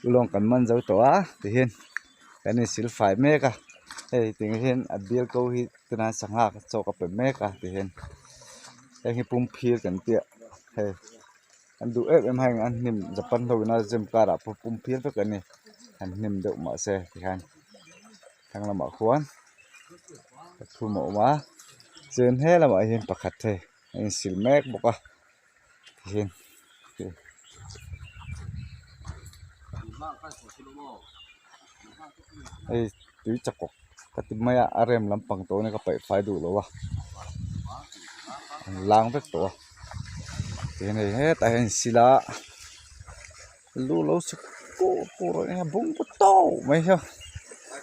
Ulawng kan man zo tawh a tihian kan insil fai mek a hei tiang hian a bial ko hi tunah sangha chaw ka pe mek a tihian heng hi pum phir kan tia hei an duh em em a heng an hnim japan ho ina gym karah pawh pum phir vek an ni an hnim deuh mahse tihian thlang lamah khuan pathum a awm a chuan he lamah hian pakhat hei a insil mek bawk a. Hei tui chakawk ka ti mai a a rem lampang tawh ania ka paih fai duh lo a an lang vek tawh a tihian hei hetah hian sil a lu lo chhuk kur kur a nia bung bu tawp mai hian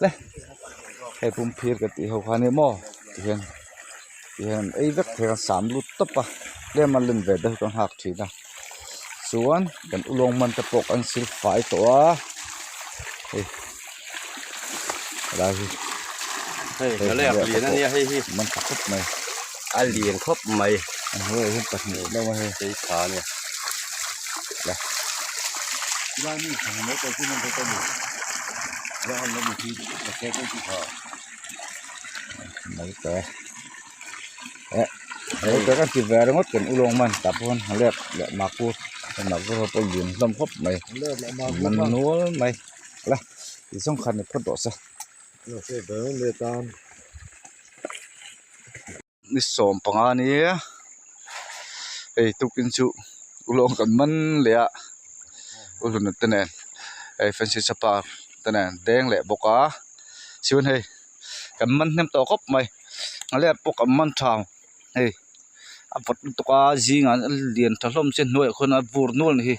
le hei pum phir ka tih ho kha ania maw tihian tihian an ei vek thei a sam lut tawp a tlem a len ve deuh ka nghak thin a chuan kan ulawng hman te pawh kan sil fai tawh a hei helai hi hei hei man tha khawp mai a lian khawp mai a hnuaiah hian pahnih deuh a hei hei tha a nia le mai tawh e eh he kan ti ve ringawt kan ulawng man tah pawh hian lep leh makur makur ho pawh lian hlawm khawp mai man nual mai le ti zawng khan ni phawt rawh se. Ni sawm panga nia hei tukin chu ulawng kan man leh a ulun te nen hei fancy chapar te nen deng leh bawk a chuan hei kan man hnem tawh khawp mai a lep pawh kan man tha hei a vawt lutuk a zingah a lian tha hlawm che hnuaiah khuan a vur nual a ni hi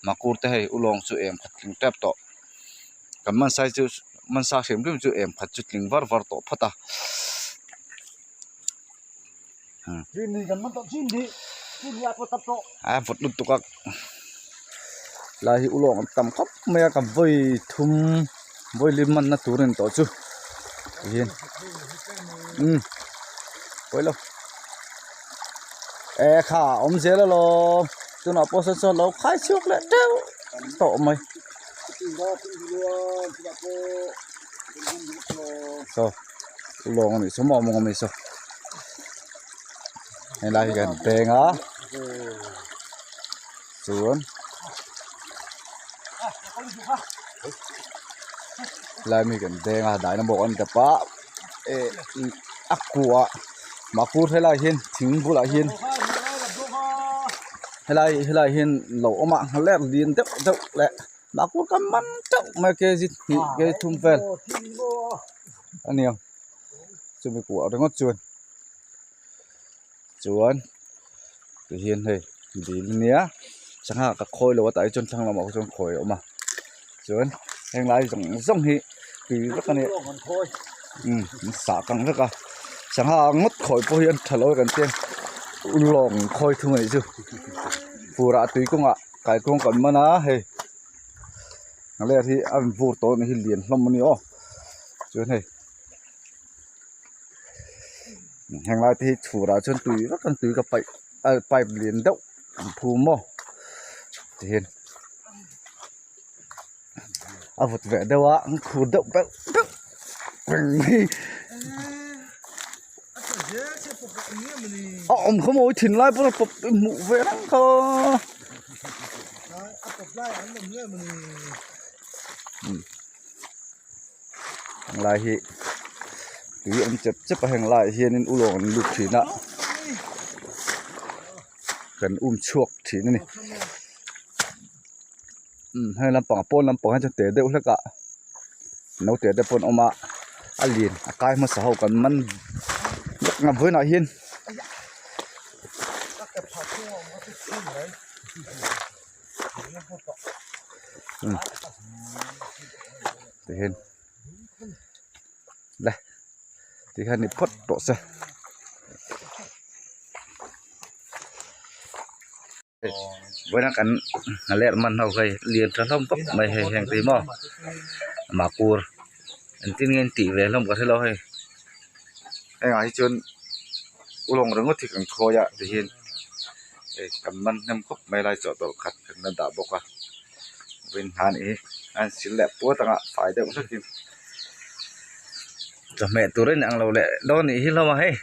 makur te hei ulawng chu em khat tling tep tawh kan man sai chu man sa hrim hrim chu em khat chu tling var var tawh phawt a. A vawt lutuk a lai hi ulawng an tam khawp mai a ka vawi thum vawi lim man na tur a ni tawh chu tihian umm pawi lo e kha a awm zel alawm tunah pawh sawn sawn lo khai chhuak leh teuh tawh mai saw. Lawng a nih saw maw mawng a nih saw helai hi kan peng a chuan helai mi kan deng a daina bawk an dap a eh a kua makur helai hian thing bulah hian helai helai hian lo awm a nghaler lian deuh deuh leh makur kan man teuh mai a kg hnih kg thum vel. A niang chumi kuah ringawt chuan chuan tihian hei dil ania sangha ka khawi lo a tah hi chuan thlang lamah chuan khawi a awm a chuan heng lai zawng zawng hi tui vek a nia umm an sah kang vek a sangha ngawt khawi pawh hi an tha lo a kan tia lawng khawi thung a nih chu fur ah tui kawngah kaikuang kan man a hei. Nghaler hi a vur tawh a nih hi lian hlawm a ni aw chuan hei heng lai te hi chhur ah chuan tui vak ang tui ka paih a pipe lian deuh an phum maw tihian a vut ve deuh a an khur deuh beuh beuh reng mai a awm kha mawi thin lai pawh pawp hmuh ve reng kha. Heng lai hi tui awm chep chep a heng laiah hianin ulawng an lut thin a kan um chhuak thin a ni umm heng lampang pawn lampang hi chuan te deuh hlek a naute te pawh an awm a a lian a kai hmasa ho kan man vek ang vawiinah hian. Tihian le tikhian ni phawt tawh se. Vawiin kan nghaler man ho hei lian tha hlawm khawp mai hei heng te hi maw makur engtin nge an tih ve hlawm ka hre lo hei hengah hi chuan ulawng ringawt hi kan khawi a tihian hei kan man hnem khawp mai lai chawhtawlh khat kan la dah bawk a. Vawiin hna anih hi a insil leh puat anga fai deuh hlekin chawhmeh tur a inang lo leh dawn anih hi hlawm a hei.